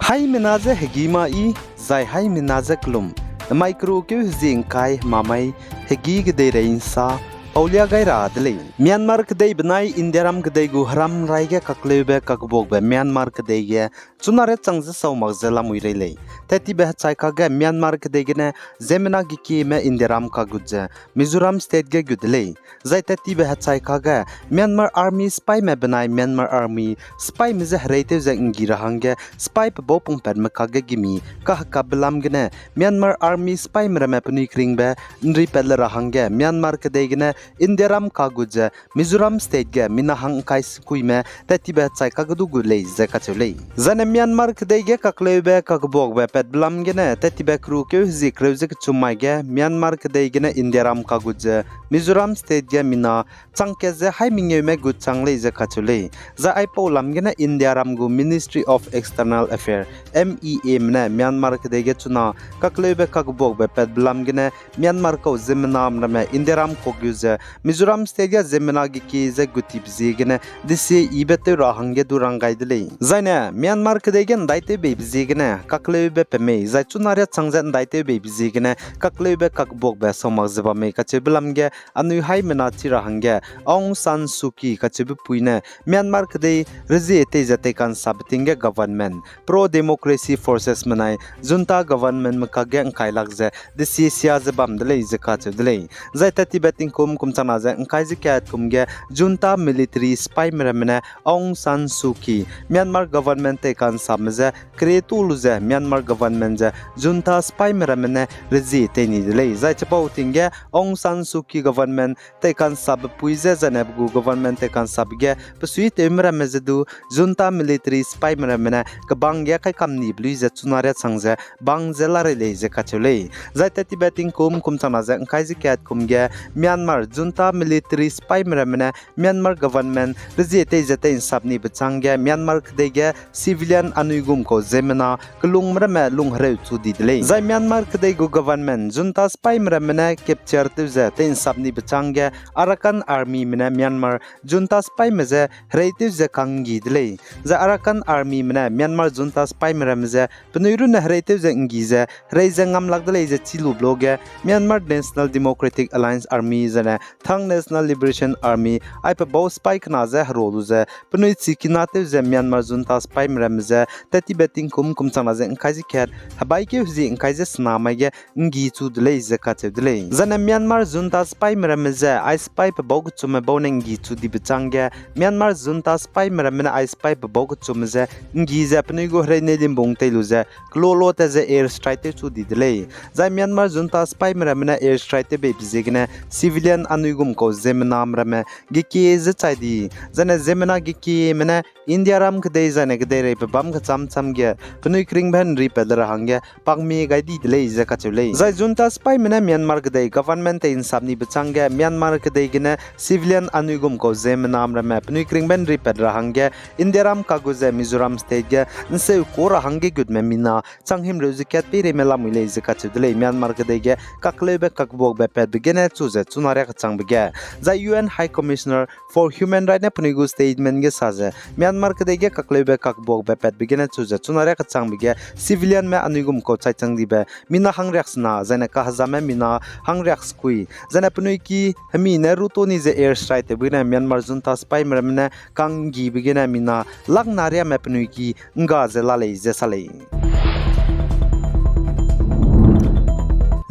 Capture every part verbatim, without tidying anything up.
Haimena je hegî ma i, zai haimena je kelum, namai keru keu hezie ’ngkai hemamai, hegî kedeirei ’nsa paulia gai ra de lei. Myanmar kedei benai Indiaram kedei gu heram rai ge kakleube kakbuakbe Myanmar kedei ge chuna riâ chang ze sau mak ze lamui rei lei. Tettibe hechai kage Myanmar kedei gene ziemmena gekieme Indiaram kagut ze Mizoram State ge gut de lei. Zai tettibe hechai kage Myanmar Army sipaime benai Myanmar Army sipaime je hereitew ze ’nggi ra hangge sipai pebau pungpatme kage gimi kahekapbe lam gene Myanmar Army sipaime ramme penui keringbe ’nripat le ra hangge Myanmar kedei gene Indiaram kagut ze Mizoram State ge mina hang ’ngkai sekuime tettibe hechai kage du gut lei ze kacheu lei. Zaine Myanmar kedei ge kakleube kakbuakbe patbe lam gene tettibe keru keu hezie kereu ze kechum mai ge Myanmar kedei gene Indiaram kagut ze Mizoram State ge mina chang kat ze haî mengeume gut chang lei ze kacheu lei. Zai aipau lam gene Indiaram gu Ministry of External Affairs, M E Ame ne Myanmar kedei ge chuna kakleube kakbuakbe patbe lam gene Myanmar kau ziemmename ramme Indiaram kuak gu ze Mizoram State ge ziemmena gekie ze guttibe ziegene desie yibe tew ra hangge du rang gai de lei. Zaine Myanmar kedei ge ’ndaitew beibe ziegene kakleube pe mei, zai chuna riâ chang ze ’ndaitew beibe ziegene kakleube kakbuakbe sau mak ze bam mei kacheube lam ge anui haimena chi ra hangge Aung San Suu Kyi kacheube pui ne Myanmar kedei rezie tei ze teikansabe ting ge government, pro-democracy forces menai junta governmentme kage ’ngkai lak ze desie sia ze bam de lei ze kacheu de lei. Zai tettibe tingkum kum changna ze ’ngkai ze kat kum ge junta military sipaime ramme ne Aung San Suu Kyi Myanmar government teikansabe ze kere tu lu ze Myanmar government ze junta sipaime ramme ne rezie tei ni de lei. Zai chipau ting ge Aung San Suu Kyi government teikansabe pui ze zaine pe gu government teikansabe ge pesuitewme ramme ze du junta military sipaime ramme ne kebang ge kaikam nibe lui ze chuna riâ chang ze bang ze larei lei ze kacheu lei. Zai tettibe tingkum kum changna ze ’ngkai ze kat kum ge Myanmar junta military sipaime ramme ne Myanmar government rezie tei ze tei'nsap nibe chang ge Myanmar kedei ge civilian anui gum kau ziemmena kelungme ramme lung hereu chu di de lei. Zai Myanmar kedei gu government junta sipaime ramme ne capture tew ze tei'nsap nibe chang ge Arakan Armyme ne Myanmar junta sipaime je hereitew ze kanggi de lei. Zai Arakan Armyme ne Myanmar junta sipaime ramme je penui runne hereitew ze ’nggi ze herei ze ngam lak de lei ze chi lube luage Myanmar National Democratic Alliance Army zaine Ta'ang National Liberation Army aipe bau sipai kena ze hera lu ze penui chikina tew ze Myanmar junta sipaime ramme je tettibe tingkum kum changna ze ’ngkai ze kat hebaikeu hezie ’ngkai ze sena mai ge ’nggi chu de lei ze kacheu de lei. Zaine Myanmar junta sipaime ramme je ai sipai pe bau kechumme bau ne ’nggi chu dibe chang ge Myanmar junta sipaime ramme ne ai sipai pe bau kechumme je ’nggi ze penui gu herei nei limbung tei lu ze kelolo tat ze air strike tew chu di de lei. Zai Myanmar junta sipaime ramme ne air strike tew beibe ziegene civilian anui gum kau ziemmename ramme gekie ze chai di. Zaine ziemmena gekieme ne Indiaram kedei zaine kedeireibe bam kecham cham ge penui keringbe ’nripat le ra hangge pakmie gai di de lei ze kacheu lei. Zai junta sipaime ne Myanmar kedei government tei'nsap nibe chang ge Myanmar kedei gene civilian anui gum kau ziemmename ramme penui keringbe ’nripat ra hangge Indiaram kagu ze Mizoram State ge ’nseu ku ra hangge gutme mina chang himreu ze kat peireime lamui lei ze kacheu de lei. Myanmar kedei ge kakleube kakbuakbe patbe gene chu ze chuna riâ kechangbe ge zai U N High Commissioner for Human Rights ne penui gu statement ge sa ze Myanmar kedei ge kakleube kakbuakbe patbe gene chu ze chuna riâ kechangbe ge civilianme anui gum kau chaichang dibe mina hangriaksena zaine kahezame mina hangriaksekui zaine penui ki hemi ne ruto ni ze air strike tewbe gene Myanmar junta sipaime ramme ne kanggibe gene mina lakna riame penui ki ’ngga ze la lei ze sa lei.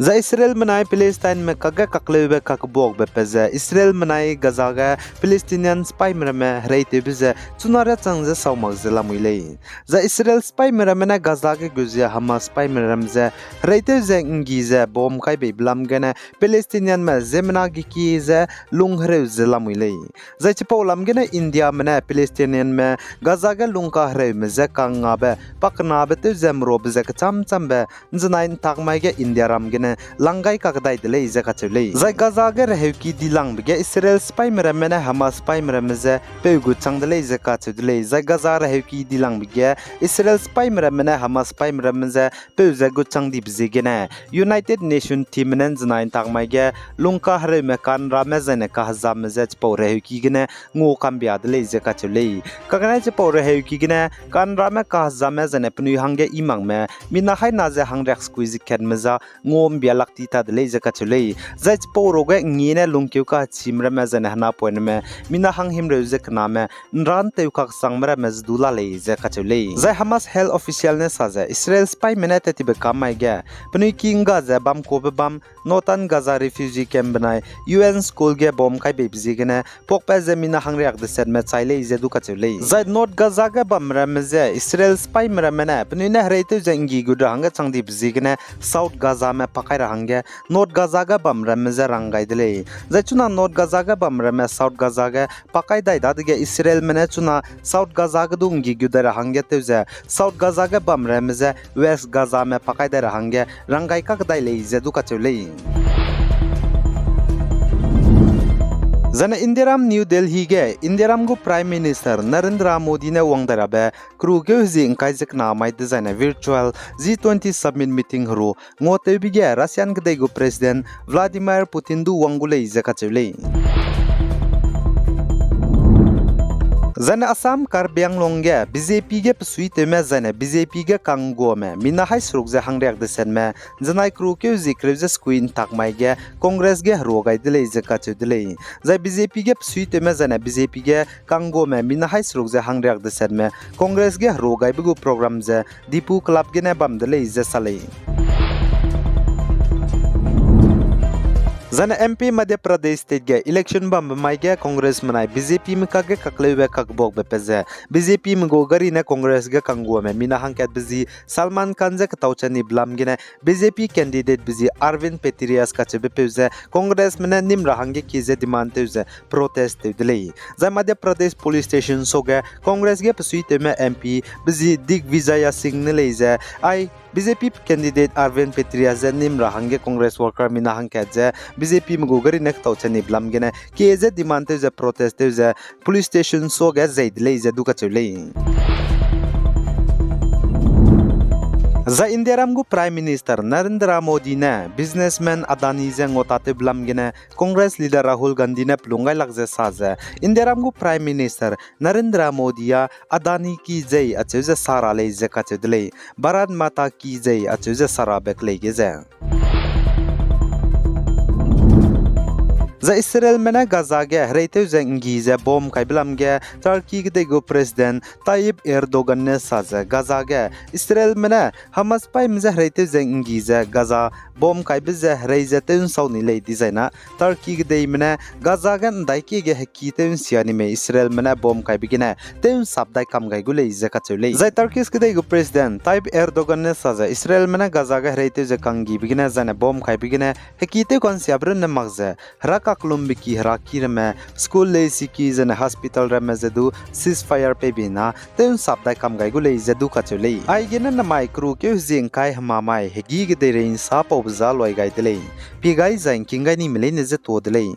Zai Israelme nai Palestineме kakge kakleube kakbuakbe pat ze Israelme nai Gaza ge Palestinian sipaime ramme hereitewbe ze chuna riâ chang ze sau mak ze lamui lei. Zai Israel sipaime ramme ne Gaza ge gu ze Hamas sipaime ram ze hereitew ze ’nggi ze bomb kai beibe lam gene Palestinianme ziemmena gekie ze lung hereu ze lamui lei. Zai chipau lam gene Indiame ne Palestinianme Gaza ge lungkahereume je kangngabe pakenabe tew ze merobe ze kecham chambe ’nzenai ’ntak mai ge Indiaram gene lang gai kakdai de lei ze kacheu lei. Zai Gaza ge reheuki dilangbe ge Israel sipaime ramme ne Hamas sipaime ramme je peu gut chang de lei ze kacheu de lei. Zai Gaza reheuki dilangbe ge Israel sipaime ramme ne Hamas sipaime ramme je peu ze gut chang dibe ziegene United Nation teamme ne nzenai ntak mai ge lungkahereume kanrame zaine kahezame je chipau reheuki gene ngua kambia de lei ze kacheu lei. Kagane chipau reheuki gene kanrame kahezame zaine penui hangge i makme mina haina ze hangriak sekui ze katme za ngua mbia lak ti ta de lei ze kacheu lei. Zai chipau ruage ngi ne lungkeu kachime ramme zaine henapoineme mina hanghimreu ze kename nra ntew kaksangme ramme ze du la lei ze kacheu lei. Zai Hamas health official ne sa ze Israel sipaime ne tattibe kam mai ge penui ki ngga ze bam kabe bam Northern Gaza refugee camp benai U N school ge bomb kai beibe ziegene puakpat ze mina hangriak desetme chai lei ze du kacheu lei. Zai North Gaza ge bam ramme je Israel sipaime ramme ne penui ne hereitew ze nggi gut ra hangge chang dibe ziegene South Gazame pakai ra hangge North Gaza ge bam ramme je rang gai de lei. Zai chuna North Gaza ge bam ramme South Gaza ge pakai dai dadege Israelme ne chuna South Gaza ge du nggi gut dai ra hangge tew ze South Gaza ge bam ramme je West Gazame pakai dai ra hangge rang gai kakdai lei ze du kacheu lei. Zaine Indiaram New Delhi ge Indiaram gu Prime Minister Narendra Modi ne wang dai rabe kerukeu hezie ngkai ze kena mai dezaine virtual G twenty summit meeting heru nguatewbe ge Russian kedei gu President Vladimir Putin du wang gu lei ze kacheu lei. Zaine Assam Karbi Anglong ge B J P ge pesuitewme zaine B J P ge kangguame mina hai seruk ze hangriak desetme nzenai kerukeu hezie kereu ze sekui ntak mai ge Congress ge herua gai de lei ze kacheu de lei. Zai B J P ge pesuitewme zaine B J P ge kangguame mina hai seruk ze hangriak desetme Congress ge herua gaibe gu program ze Diphu Club gene bam de lei ze sa lei. Zaine M P Madhya Pradesh State ge election bambe mai ge Congressme nai B J Pme kakge kakleube kakbuakbe pe ze B J Pme gu gari ne Congress ge kangguame mina hangkatbe zi Salman Khan je ketau chani belam gene B J P candidate be zi Arvind Patrias kacheube peu ze Congressme ne nim ra hangge kie ze demand tew ze protest tew de lei. Zai Madhya Pradesh police station suage Congress ge pesuitewme M P be zi Digvijaya Singh ne lei ze, ai B J P candidate Arvind Patrias je nim ra hangge Congress worker mina hangkat ze B J Pme gu gari ne ketau chani belam gene kie ze demand tew ze protest tew ze police station suage zei de lei ze du kacheu lei. Zai Indiaram gu Prime Minister Narendra Modi ne businessman Adani je nguatatew belam gene Congress leader Rahul Gandhi ne pelung gailak ze sa ze, Indiaram gu Prime Minister Narendra Modi a Adani ki jai acheu ze sa ra lei ze kacheu de lei, Bharat Mata ki jai acheu ze sa rabe kelei ge ze. Zai Israelme ne Gaza ge hereitew ze nggi ze bomb kaibe lam ge Turkey kedei gu President Tayyip Erdogan ne sa ze Gaza ge Israelme ne Hamas paîme je hereitew ze nggi ze Gaza bomb kaibe ze herei ze tew nsau ni lei dizai na Turkey kedeime ne Gaza ge ndaikie ge heki tew nsia ni mei Israelme ne bomb kaibe gene tew nsap dai kam gai gu lei ze kacheu lei. Zai Turkish kedei gu President Tayyip Erdogan ne sa ze Israelme ne Gaza ge hereitew ze kanggibe gene zaine bomb kaibe gene heki tew kansiabe runne mak ze, herakakelumbe ki heraki ramme, school leisiki zaine hospital ramme ze du ceasefire peibe na tew nsap dai kam gai gu lei ze du kacheu lei. Aigene namai kerukeu hezie ngkai hemamai hegî kedeirei nsa paube za luai gai de lei. Pie gai zai ngking gai nime leine je tuâ de lei.